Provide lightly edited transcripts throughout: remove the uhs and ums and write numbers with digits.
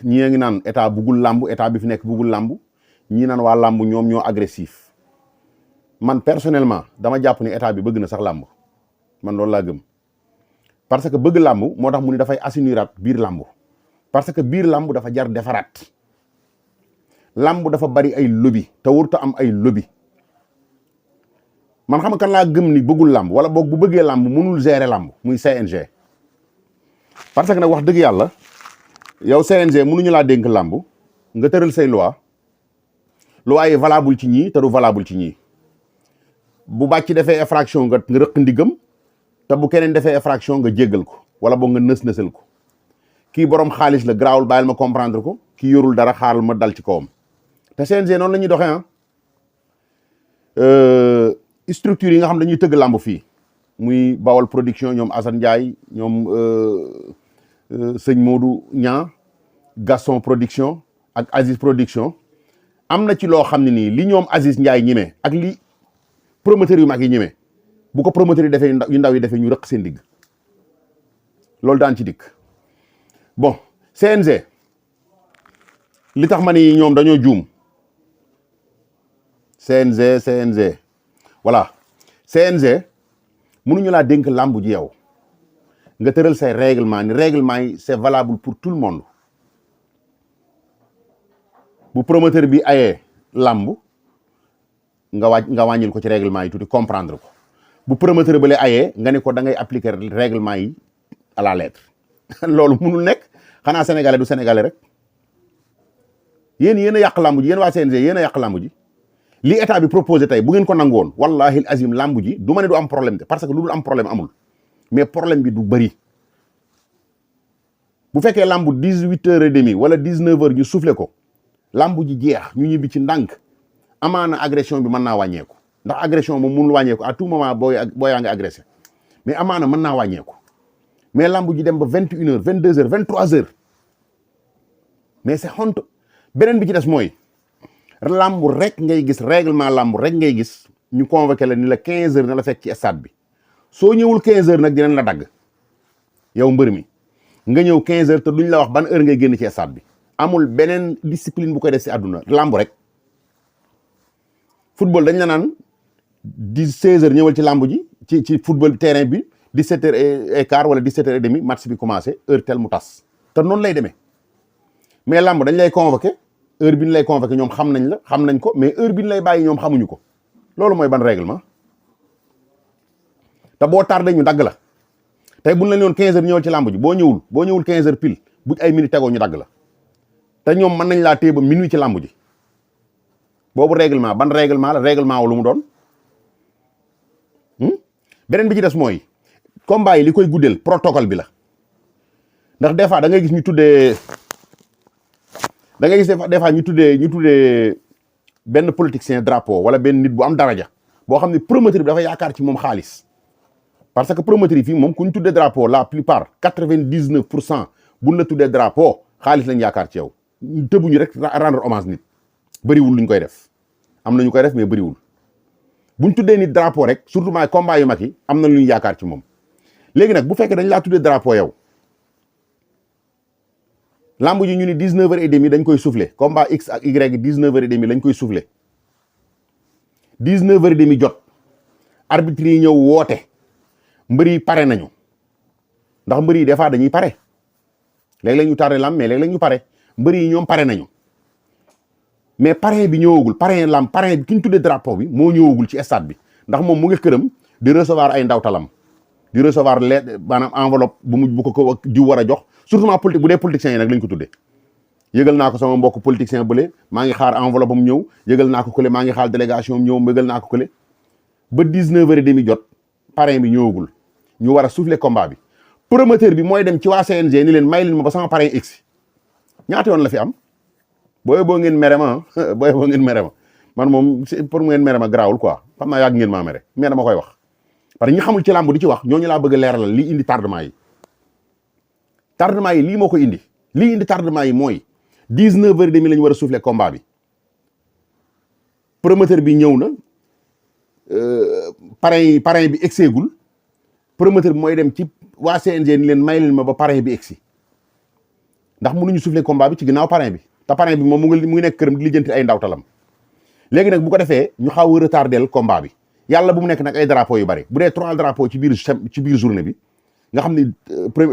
ñii ngi naan état buggul làmb état bi fi nekk buggul làmb ñii naan waa làmb ñoom ñoo agressif man personnellement dama jàpp ni état bi bëgg na sax làmb man loolu laa gëm parce que bëgg làmb moo tax mu ni dafay assainiraat biir làmb parce que biir làmb dafa jar defaraat làmb dafa bari ay lobby te warut a am ay lobby man xam nga kan laa gëm ni bëggul làmb wala boog bu bëggee làmb mënul gérer làmb muy CNG parce que nag wax dëgg yàlla yow CNG mënuñu laa dénk làmb nga tëral say loi yi valable ci ñii te du valable ci ñii bu bàcc defee infraction nga rëq ndigam te bu keneen defee infraction nga jéggal ko wala boog nga nës-nësal ko kii borom xaalis la garaawul bàyyil ma comprendre ko kii yorul dara xaaral ma dal ci kawam te CNG noonu la ñuy doxee structure yi nga xam dañuy tëgg làmb fii muy Bawol production ñoom Assane Ndiaye ñoom sëñ Modou Niang Gaston production ak Aziz production am na ci loo xam ne nii li ñoom Aziz Ndiaye ñime ak li promoteur yu mag yi ñime bu ko promoteur yi defee yu ndaw yi defee ñu rëq seen digg loolu daan ci dikk bon CNG li tax ma ni ñoom dañoo juum CNG voilà CNG mënuñu laa dénk làmb ji yow nga tëral say règlement ni règlement yi c'est valable pour tout le monde bu promoteur bi ayee làmb nga wàññil ko ci règlement yi tuuti comprendre ko bu promoteur ba lay ayee nga ne ko da ngay appliquer règlement yi à la lettre loolu mënul nekk xanaa sénégalais du sénégalais rek yéen a yàq làmb ji yéen waa CNG yéen a yàq làmb ji li état bi proposé tey bu ngeen ko nangu woon wallahi azim làmb ji du ma ne du am problème de parce que lu dul am problème amul mais problème bi du bëri bu fekkee làmb 18h30 wala 19h ñu soufflé ko làmb ji jeex ñu ñibbi ci ndànk amaana agression bi mën naa wàññeeku ndax agression moom mënul wàññeeku à tout moment boo yaa ngi agressé mais amaana mën naa wàññeeku mais làmb ji dem ba 21h 22h 23h mais c'est honte beneen bi ci des mooy làmb rek ngay gis règlement làmb rek ngay gis ñu convoqué la ni la 15h na la fekk ci stade bi soo ñëwul 15h nag dinañ la dagg yow mbër mi nga ñëw 15h te duñ la wax ban heure ngay génn ci stade bi amul beneen discipline bu koy def si àdduna làmb rek football dañ la naan 16h ñëwal ci làmb ji ci football terrain bi 17h15 wala 17h30 match bi commencé heure tel mu tas te noonu lay demee mais làmb dañ lay convoqué heure bi ñu lay convoqué ñoom xam nañ ko mais heure bi ñu lay bàyyi ñoom xamuñu ko loolu mooy ban règlement te boo tardé ñu dagg la tey buñ la ñëwoon 15h ñëwal ci làmb ji boo ñëwul 15h pile bu ay minutes tegoo ñu dagg la te ñoom mën nañ laa téye ba minuit ci làmb ji boobu règlement ban règlement la règlement wu lu mu doon beneen bi ci des mooy combat yi li koy guddeel protocole bi la ndax des fois da ngay gis ñu tuddee ñu tuddee benn politicien drapeau wala benn nit bu am daraja boo xam ne promoteur bi dafa yaakaar ci moom xaalis parce que promoteur yi fii moom ku ñu tuddee drapeau la plupart 99% buñ la tuddee drapeau xaalis lañ yaakaar ci yow tëbuñu rek rendre hommage nit bëriwul luñ koy def am na ñu koy def mais bëriwul buñ tuddee nit drapeau rek surtout maay combat yu mag yi am na lu ñu yaakaar ci moom léegi nag bu fekkee dañ laa tuddee drapeau yow lamb ji ñu ni 19h30 dañ koy soufflé combat X ak Y 19h30 lañ koy soufflé 19h30 jot arbitre yi ñëw woote mbër yi pare nañu ndax mbër yi des fois dañuy pare léeg-léeg ñu tardé lamb mais léeg-léeg ñu pare mbër yi ñoom pare nañu mais parrain bi ñëwagul parrain bi ki ñu tuddee drapeau bi moo ñëwagul ci stade bi ndax moom mu ngi këram di recevoir ay ndawtalam di recevoir maanaam enveloppe bu ko diw war a jox surtout politique bu dee politiciens yi nag lañ ko tuddee yëgal naa ko sama mbokk politicien bële maa ngi xaar enveloppe am ñëw yëgal naa ko kële maa ngi xaar délégation am ñëw yëgal naa ko kële ba 19h30 jot parrain bi ñëwagul ñu war a souffler combat bi promoteur bi mooy dem ci waa CNG ni leen may leen ma ba sama parrain x ñaata yoon la fi am boo ngeen mere ma man moom pour ngeen mere ma garaawul quoi xam naa yàgg ngeen maa mere mais dama koy wax parce que ñi xamul ci làmb di ci wax ñooñu laa bëgg a leeralal lii indi tardement yi lii moo ko indi lii indi tardement yi mooy 19h30 la ñu war a souffler combat bi promoteur bi ñëw na parrain bi egseegul promoteur bi mooy dem ci waa CNG ni leen may leen ma ba parrain bi egsi ndax mënuñu souffler combat bi ci ginnaaw parrain bi te parrain bi moom mu ngi nekk këram di lijjanti ay ndawtalam léegi nag bu ko defee ñu xaw a retardel combat bi yàlla bu mu nekk nag ay drapeau yu bari bu dee 3 drapeau ci biir journée bi nga xam ni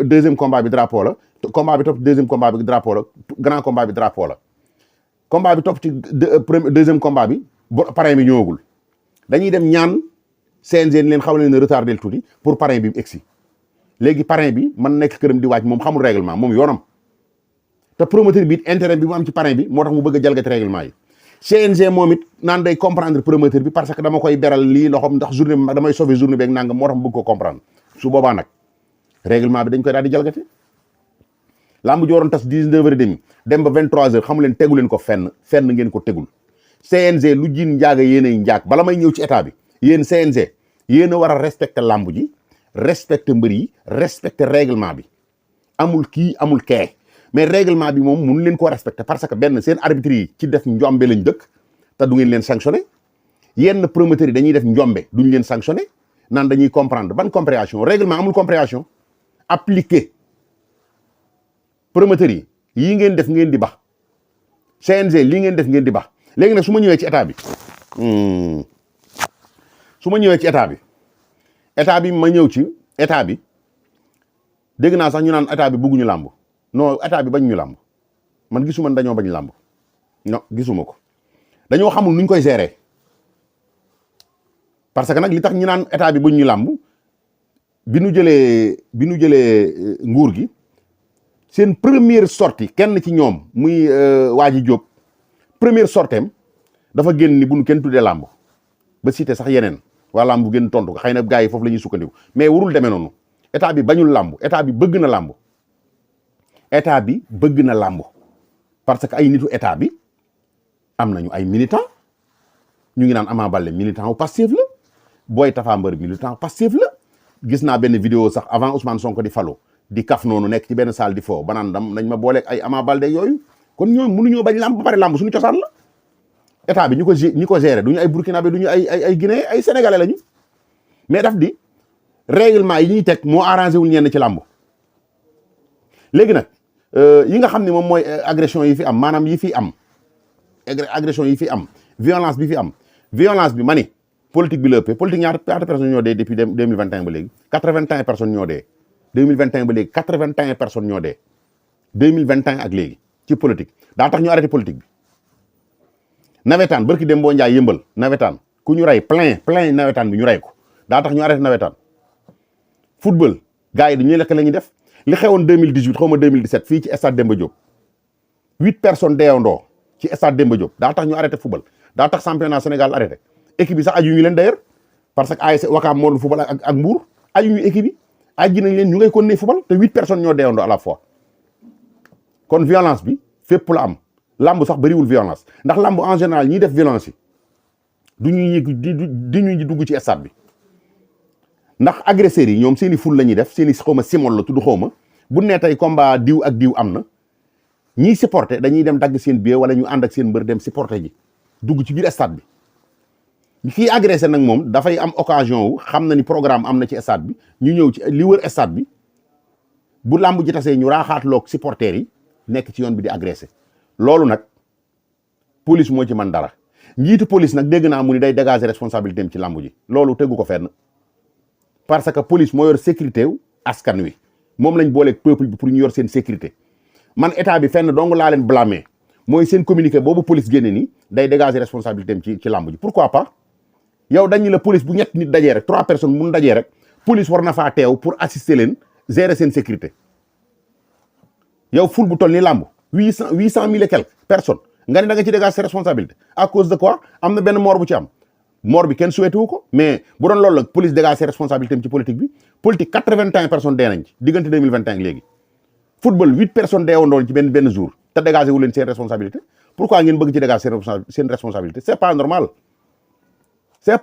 deuxième combat bi drapeau la combat bi topp deuxième combat bi drapeau la grand combat bi drapeau la combat bi topp ci deuxième combat bi parrain bi ñëwagul dañuy dem ñaan CNG leen xaw leen retardel tuuti pour parrain bi egsi léegi parrain bi man nekk këram di waaj moom xamul règlement moom yoonam te promoteur bi it intérêt bi mu am ci parrain bi moo tax mu bëgg a jalgati règlement yi CNG moom it naan day comprendre promoteur bi parce que dama koy beral lii loxoom ndax journée bi damay sauver journée beeg nangam moo tax mu bëgg ko comprendre su boobaa nag règlement bi dañ koy daal di jalgati lamb ji waroon tas 19h30 dem ba 23h xamu leen tegu leen ko fenn ngeen ko tegul CNG lu jiin njaaga yéenay njaag bala may ñëw ci état bi yéen CNG yéen a war a respecter lamb ji respecter mbër yi respecter règlement bi amul kii amul kee mais règlement bi moom mënu leen koo respecter parce que benn seen arbitre yi ci def njombe lañ dëkk te du ngeen leen sanctionné yenn promoteurs yi dañuy def njombe duñ leen sanctionné naan dañuy comprendre ban compréhension règlement amul compréhension appliqué promoteurs yi yii ngeen def ngeen di bax CNG lii ngeen def ngeen di bax léegi nag su ma ñëwee ci état bi état bi ma ñëw ci état bi dégg naa sax ñu naan état bi bëgguñu làmb non état bi bañ ñu làmb man gisuma dañoo bañ làmb non gisuma ko dañoo xamul nuñ koy gérer parce que nag li tax ñu naan état bi bañ ñu làmb bi nu jëlee nguur gi seen première sortie kenn ci ñoom muy Waji Diop première sorteem dafa génn ni bu nu kenn tuddee làmb ba cité sax yeneen waa làmb génn tontu ko xëy na gars yi foofu la ñuy sukkandiku mais warul demee noonu état bi bañul làmb état bi bëgg na làmb état bi bëgg na làmb parce que ay nitu état bi am nañu ay militant ñu ngi naan Ama Baldé militant wu Pastef la Boy Tafa Mbeur militant Pastef la gis naa benn vidéo sax avant Ousmane Sonko di falu di kaf noonu nekk ci benn salle di foo ba naan nañ ma booleeg ay Ama Baldé yooyu kon ñooñu mënuñoo bañ làmb ba pare làmb suñu cosaan la état bi ñi ko gérer duñu ay burkinabé duñu ay Guinée ay sénégalais lañu mais daf di règlement yi ñuy teg moo arrangé wul ñenn ci làmb léegi nag yi nga xam ne moom mooy agression yi fi am maanaam yi fi am agression yi fi am violence bi fi am violence bi ma ni politique bi la ëppee politique ñaata personnes ñoo dee depuis 2021 ba léegi 81 personnes ñoo dee 2021 ba léegi 81 personnes ñoo dee 2021 ak léegi ci politique daa tax ñu arrêté politique bi nawetaan barki dem boo njaay yëmbal nawetaan ku ñu rey plein nawetaan bi ñu rey ko daa tax ñu arrêté nawetaan football gars yi dañuy lekk la ñuy def li xewoon 2018 xaw ma 2017 fii ci stade Demba Diop 8 personnes deewandoo ci stade Demba Diop daa tax ñu arrêté football daa tax championnat Sénégal arrêté équipe yi sax aju ñu leen d'ailleurs parce que ASC Wakaam moo doon football ak Mbour aju ñu équipe yi aji nañ leen ñu ngay continuer football te 8 personnes ñoo deewandoo à la fois kon violence bi fépp la am lamb sax bëriwul violence ndax lamb en général ñiy def violence yi du ñuy ñu dugg ci stade bi ndax agresseurs yi ñoom seen i ful la ñuy def seen i xawma simol la tudd xawma bu nee tey combat diw ak diw am na ñiy supporter dañuy dem dagg seen billet wala ñu ànd ak seen mbër dem supporter ji dugg ci biir stade bi kii agressé nag moom dafay am occasion wu xam na ni programme am na ci stade bi ñu ñëw ci li wër stade bi bu làmb ji tasee ñu raaxaatloog supporters yi nekk ci yoon bi di agressé loolu nag police moo ci man dara njiitu police nag dégg naa mu ni day dégager responsabilité am ci làmb ji loolu tegu ko fenn parce que police moo yor sécurité wu askan wi moom lañ booleeg peuple bi pour ñu yor seen sécurité man état bi fenn dong laa leen blâmer mooy seen communiqué boobu police génne ni day dégager responsabilité am ci làmb ji pourquoi pas yow dañu la police bu ñett nit dajee rek 3 personnes mun dajee rek police war na faa teew pour assister leen gérer seen sécurité yow ful bu toll ni làmb 800 mille et quelques personnes nga ne da nga ci dégager ses responsabilités à cause de quoi am na benn mort bu ci am mort bi kenn souhaité wu ko mais bu doon loolu la police dégager ses responsabilités am ci politique bi politique 81 personnes dee nañ ci diggante 2021 ak léegi football 8 personnes deewandoon ci benn jour te dégager wu leen seen responsabilité pourquoi ngeen bëgg ci dégager seen responsabilité c'est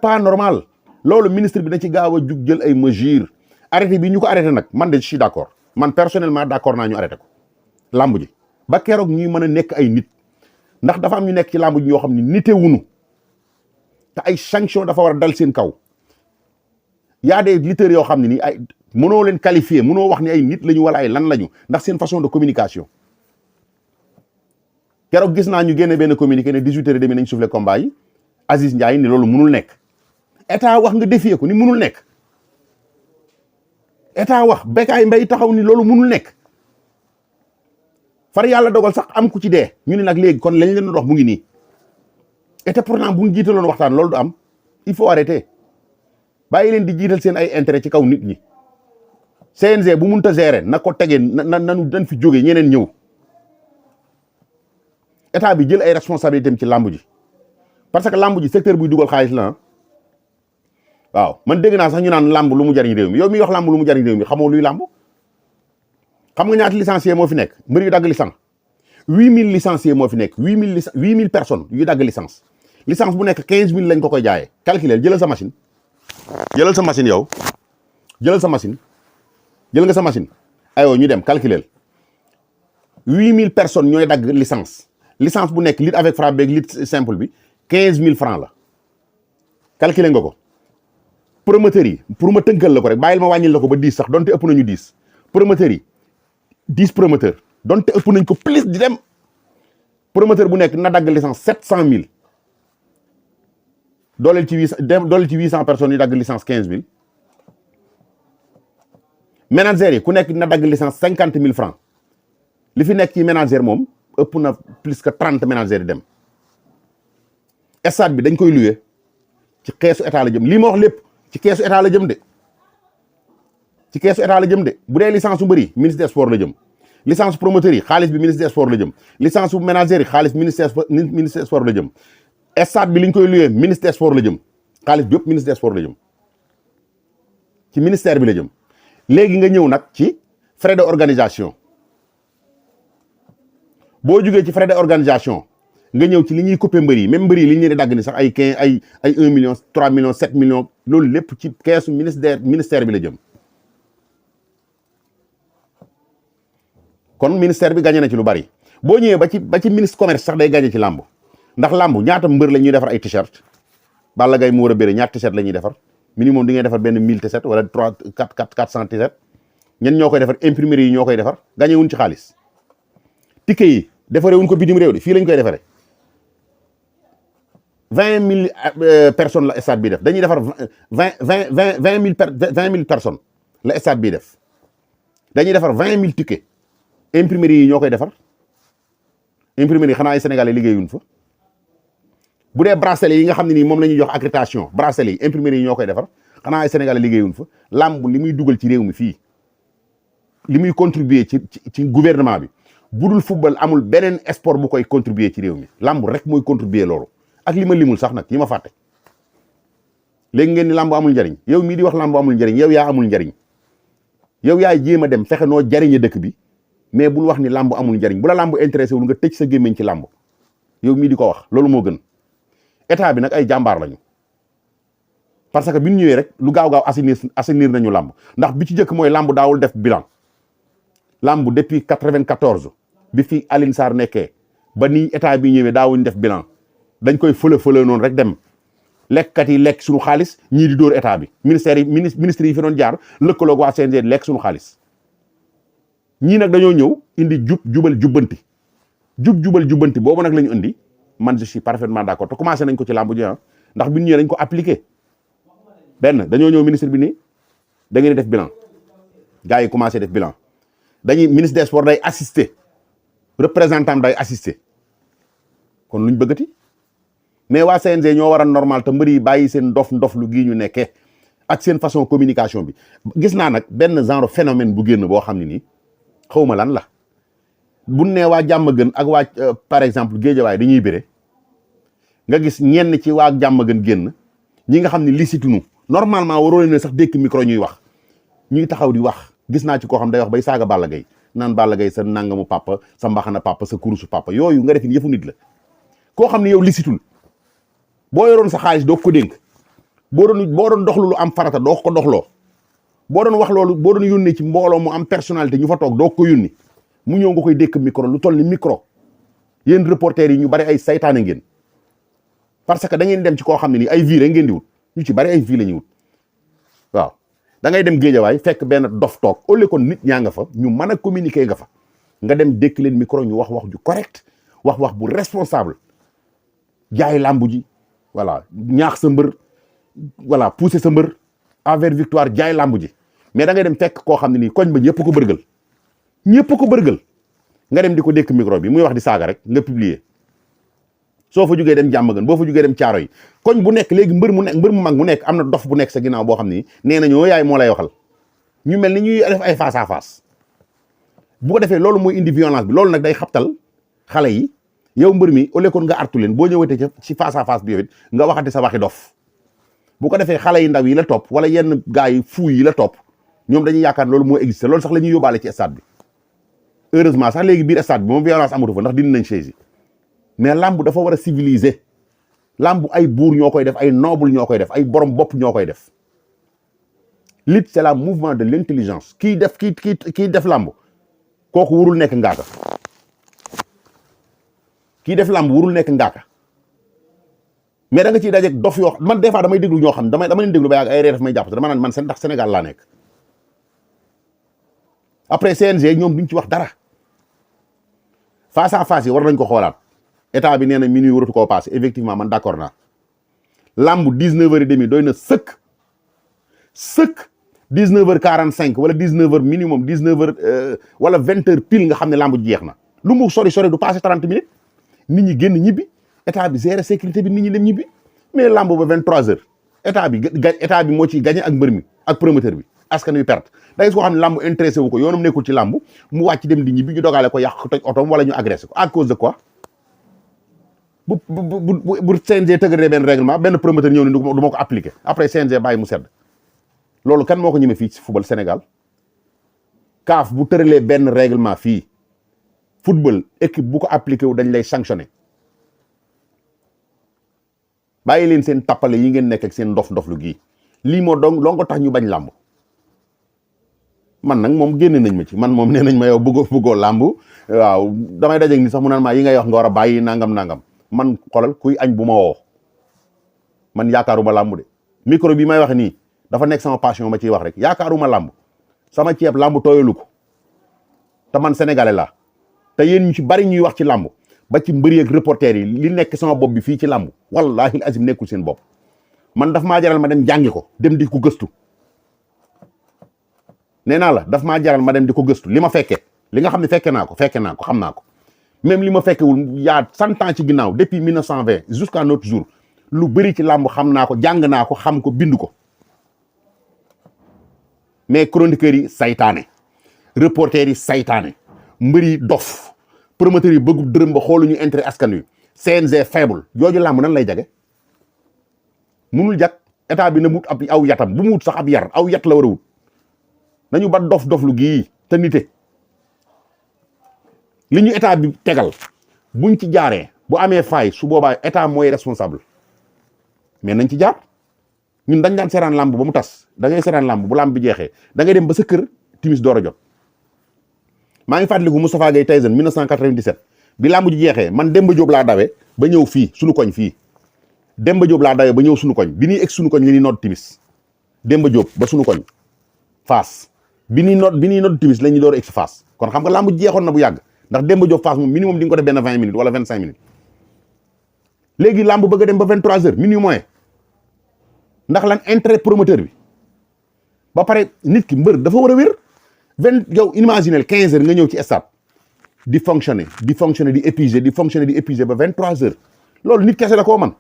pas normal loolu ministre bi na ci gaaw a jug jël ay mesures arrêté bi ñu ko arrêté nag man de je suis d'accord man personnellement d'accord naa ñu arrêté ko lamb ji ba keroog ñuy mën a nekk ay nit ndax dafa am ñu nekk ci lamb ji ñoo xam ne nite wunu te ay sanction dafa war a dal seen kaw y a des lutteurs yoo xam ne nii ay mënoo leen qualifier mënoo wax ni ay nit lañu wala ay lan lañu ndax seen façon de communication keroog gis naa ñu génne benn communiqué ne 18h30 nañ soufflé combat yi Aziz Ndiaye ni loolu munul nekk état wax nga défier ko ni munul nekk état wax Bécaye Mbaye taxaw ni loolu munul nekk far yàlla dogal sax am ku ci dee ñu ne nag léegi kon lañ leen dox mu ngi nii et pourtant bu ñu jiitaloon waxtaan loolu du am il faut arrêter bàyyi leen di jiital seen ay intérêt ci kaw nit ñi CNG bu munta gérer na ko tegee nanu dañ fi jógee ñeneen ñëw état bi jël ay responsabilités am ci làmb ji parce que làmb ji secteur buy dugal xaalis la waaw man dégg naa sax ñu naan làmb lu mu jariñ réew mi yow mi wax làmb lu mu jariñ réew mi xamoo luy làmb xam nga ñaata licencié moo fi nekk mbër yu dagg licence 8000 licenciés moo fi nekk 8000 personnes yu dagg licence bu nekk 15000 lañ ko koy jaayee calculer jëlal sa machine yow jël nga sa machine aywa ñu dem calculer 8000 personnes ñooy dagg licence bu nekk lutte avec frappe beeg lutte simple bi 15000 francs la calculer nga ko promoteurs yi pour ma tënkal la ko rek bàyyil ma wàññil la ko ba 10 sax donte ëpp nañu 10 promoteurs yi 10 promoteurs donte ëpp nañ ko plus di dem promoteur bu nekk na dagg licence 700000 dooleel ci 800 personnes yu dagg licence 15000 ménagères yi ku nekk na dagg licence 50000 francs li fi nekk ci ménagère moom ëpp na plus que 30 ménagères yi dem stade bi dañ koy loué ci keesu état la jëm lii ma wax lépp ci keesu état la jëm de bu dee licence su mbëri ministre des sports la jëm licence promoteur yi xaalis bi ministre des sports la jëm licence su ménagère yi xaalis ministre des sports la jëm stade bi li ñu koy loué ministre des sports la jëm xaalis bi yëpp ministre des sports la jëm ci ministère bi la jëm léegi nga ñëw nag ci frais de organisation boo jugee ci frais de organisation nga ñëw ci li ñuy coupé mbër yi même mbër yi li ñu leen di dagg ni sax ay 1 million 3 millions 7 millions loolu lépp ci keesu ministère bi la jëm kon ministère bi gagné na ci lu bari boo ñëwee ba ci ministre commerce sax day gagné ci làmb ndax làmb ñaata mbër la ñuy defar ay t-shirt Balla Gaye mu war a bëre ñaata t-shirt la ñuy defar minimum di ngay defar benn 1000 t-shirt wala 400 t-shirt ñen ñoo koy defar imprimerie yi ñoo koy defar gagné wuñ ci xaalis ticket yi defaree wuñ ko bitim réew de fii lañ koy defaree 20000 personnes la stade bi def dañuy defar 20000 personnes la stade bi def dañuy defar 20000 tickets imprimerie yi ñoo koy defar imprimerie yi xanaa ay sénégalais liggéeyuñ fa bu dee bracelet yi nga xam ne nii moom la ñuy jox accréditation bracelet yi imprimerie yi ñoo koy defar xanaa ay sénégalais liggéeyuñ fa làmb li muy dugal ci réew mi fii li muy contribuer ci gouvernement bi budul football amul beneen sport bu koy contribuer ci réew mi làmb rek mooy contribuer loolu ak li ma limul sax nag yi ma fàtte léegi ngeen ni làmb amul njariñ yow mii di wax làmb amul njariñ yow yaa amul njariñ yow yaay jéem a dem fexe noo jariñe dëkk bi mais bul wax ni làmb amul njariñ bu la làmb intéressé wul nga tëj sa gémmiñ ci làmb yow mii di ko wax loolu moo gën état bi nag ay jàmbaar lañu parce que bi ñu ñëwee rek lu gaaw assainir nañu làmb ndax bi ci jëkk mooy làmb daawul def bilan làmb depuis 94 bi fi Alioune Sarr nekkee ba ni état bi ñëwee daawuñ def bilan dañ koy fële noonu rek dem lekkkat yi lekk suñu xaalis ñii di dóor état bi ministère yi ministre yi fi doon jaar lëkkaloog waa CNG lekk suñu xaalis ñii nag dañoo ñëw indi jubal jubbanti boobu nag la ñu indi man je suis parfaitement d'accord te commencé nañ ko ci làmb ji ndax bi ñu ñëwee dañ ko appliqué benn dañoo ñëw ministre bi ni da ngeen di def bilan gars yi commencé def bilan dañuy ministre des sports day assister représentant day assister kon luñ bëggati mais waa CNG ñoo war a normal te mbër yi bàyyi seen ndof lu gii ñu nekkee ak seen façon communication bi gis naa nag benn genre phénomène bu génn boo xam ne nii xawma lan la bu nee waa Jàmmagën ak waa par exemple Géejawaay dañuy bëre nga gis ñenn ci waa Jàmmagën génn ñi nga xam ne licituñu normalement waroo leen sax dékk micro ñuy wax ñuy taxaw di wax gis naa ci koo xam day wax bay saaga Balla Gaye naan Balla Gaye sa nangamu papa sa mbaxana papa sa kurusu papa yooyu nga def yëfu nit la koo xam ne yow licitul boo yoroon sa xaalis doo ko dénk boo doon doxlu lu am farata doo ko doxloo boo doon wax loolu boo doon yónnee ci mbooloo mu am personnalité ñu fa toog doo ko yónni mu ñëw nga koy dékk micro lu toll ni micro yéen reporters yi ñu bari ay saytaane ngeen parce que da ngeen dem ci koo xam ne nii ay vie rek ngeen di wut ñu ci bari ay vie la ñuy wut waaw da ngay dem Géejawaay fekk benn dof toog au lieu kon nit ñaa nga fa ñu mën a communiquer nga fa nga dem dékk leen micro ñu wax ju correct wax bu responsable jaay làmb ji voilà ñaax sa mbër voilà pousser sa mbër envers victoire jaay làmb ji mais da ngay dem fekk koo xam ne nii koñ ba ñëpp ko bërgal nga dem di ko dékk micro bi muy wax di saaga rek nga publier soo fa jugee dem Jàmmagën boo fa jugee dem Caaro yi koñ bu nekk léegi mbër mu mag mu nekk am na dof bu nekk sa ginnaaw boo xam ni nee na ñoo yaay moo lay waxal ñu mel ni ñuy def ay face à face bu ko defee loolu mooy indi violence bi loolu nag day xabtal xale yi yow mbër mi au lieu que nga artu leen boo ñëwatee ci face à face bi yow it nga waxati sa waxi dof bu ko defee xale yi ndaw yi la topp wala yenn gars yi fuu yi la topp ñoom dañuy yaakaar loolu moo existé loolu sax la ñuy yóbbaale ci stade bi heureusement sax léegi biir stade bi moom violence amatu fa ndax dindi nañ chaise yi mais lamb dafa war a civiliser lamb ay buur ñoo koy def ay noble ñoo koy def ay borom bopp ñoo koy def lutte c'est la mouvement de l'intelligence kii def lamb kooku warul nekk ngaaka kii def lamb warul nekk ngaaka mais da nga ciy dajeeg dof yoo man des fois damay déglu ñoo xam dama leen déglu ba yàgg ay ree daf may jàpp dama naan man ndax Sénégal laa nekk après CNG ñoom duñ ci wax dara face à face yi war nañ ko xoolaat état bi nee na minuit waratu koo passé effectivement man d'accord naa lamb 19h30 doy na sëkk 19h45 wala 19h minimum 19h wala 20h pile nga xam ne lamb jeex na lu mu sori du passé 30 minutes nit ñi génn ñibbi état bi gérer sécurité bi nit ñi dem ñibbi mais lamb ba 23h état bi moo ciy gagné ak mbër mi ak promoteur bi askan wi perte da ngay koo xam ne lamb intéressé wu ko yoonam nekkul ci lamb mu wàcc dem di ñibbi ñu dogale ko yàq toj otom wala ñu agressé ko à cause de quoi bu CNG tëgëree benn règlement benn promoteur ñëw ne du ma ko appliqué après CNG bàyyi mu sedd loolu kan moo ko ñemee fii ci football Sénégal CAF bu tëralee benn règlement fii football équipe bu ko appliqué wu dañ lay sanctionné bàyyi leen seen tappale yi ngeen nekk ak seen ndof lu gii lii moo loo ko tax ñu bañ làmb man nag moom génne nañ ma ci man moom nee nañ ma yow bëggoo làmb waaw damay dajeeg ni sax mu naan maa yi ngay wax nga war a bàyyi nangam man xolal kuy añ bu ma woo man yaakaaruma làmb de micro bi may wax nii dafa nekk sama passion ma ciy wax rek yaakaaruma làmb sama ceeb làmb tooyalu ko te man sénégalais la te yéen ñu ci bari ñuy wax ci làmb ba ci mbëri ak reporter yi li nekk sama bopp bi fii ci làmb wallahi azim nekkul seen bopp man daf maa jaral ma dem jàngi ko dem di ko gëstu nee naa la daf maa jaral ma dem di ko gëstu li ma fekkee li nga xam ne fekke naa ko xam naa ko même li ma fekkewul yaa 100 ans ci ginnaaw depuis 1920 jusqu'à notre jour lu bëri ci làmb xam naa ko jàng naa ko xam ko bind ko mais chroniqueurs yi saytaane reporters yi saytaane mbër yi dof promoteurs yi bëggu dërëm ba xooluñu intérêt askan wi CNG faible jooju làmb nan lay jage munul jag état bi na mut ab aw yatam bu mu wut sax ab yar aw yat la war a wut nañu ba dof lu gii te nite li ñu état bi tegal buñ ci jaaree bu amee faay su boobaa état mooy responsable mais nañ ci jaar ñun dañ daan seeraan làmb ba mu tas da ngay seeraan làmb bu làmb bi jeexee da ngay dem ba sa kër timis door a jot maa ngi fàttaliku Moustapha Gueye Tyson 1997 bi làmb ji jeexee man Demba Diop laa dawe ba ñëw fii suñu koñ fii Demba Diop laa dawe ba ñëw suñu koñ bi ñuy egg suñu koñ li ñuy nodd timis Demba Diop ba suñu koñ Fass bi ñuy nodd timis la ñuy door a egg si Fass kon xam nga làmb ji jeexoon na bu yàgg ndax Demba Diop Fass moom minimum di nga ko def benn 20 minutes wala 25 minutes léegi làmb bëgg a dem ba 23h minuit moins ndax lan intérêt promoteur bi ba pare nit ki mbër dafa war a wér yow imaginel 15h nga ñëw ci stade di fonctionner di épuiser ba 23h loolu nit kese la koo man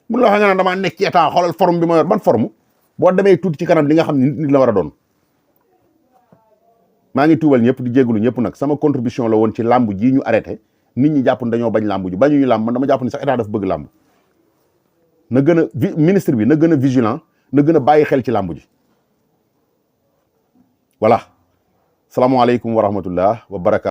mun la wax nga naan damaa nekk ci état xoolal forme bi ma yor ban forme boo demee tuuti ci kanam di nga xam ne nit la war a doon maa ngi tuubal ñëpp di jégalu ñëpp nag sama contribution la woon ci làmb ji ñu arrêté nit ñi jàpp dañoo bañ làmb ji bañuñu làmb man dama jàpp ni sax état dafa bëgg làmb na gën a ministre bi na gën a vigilant na gën a bàyyi xel ci làmb ji voilà salaamaaleykum wa rahmatullah wa barakaatu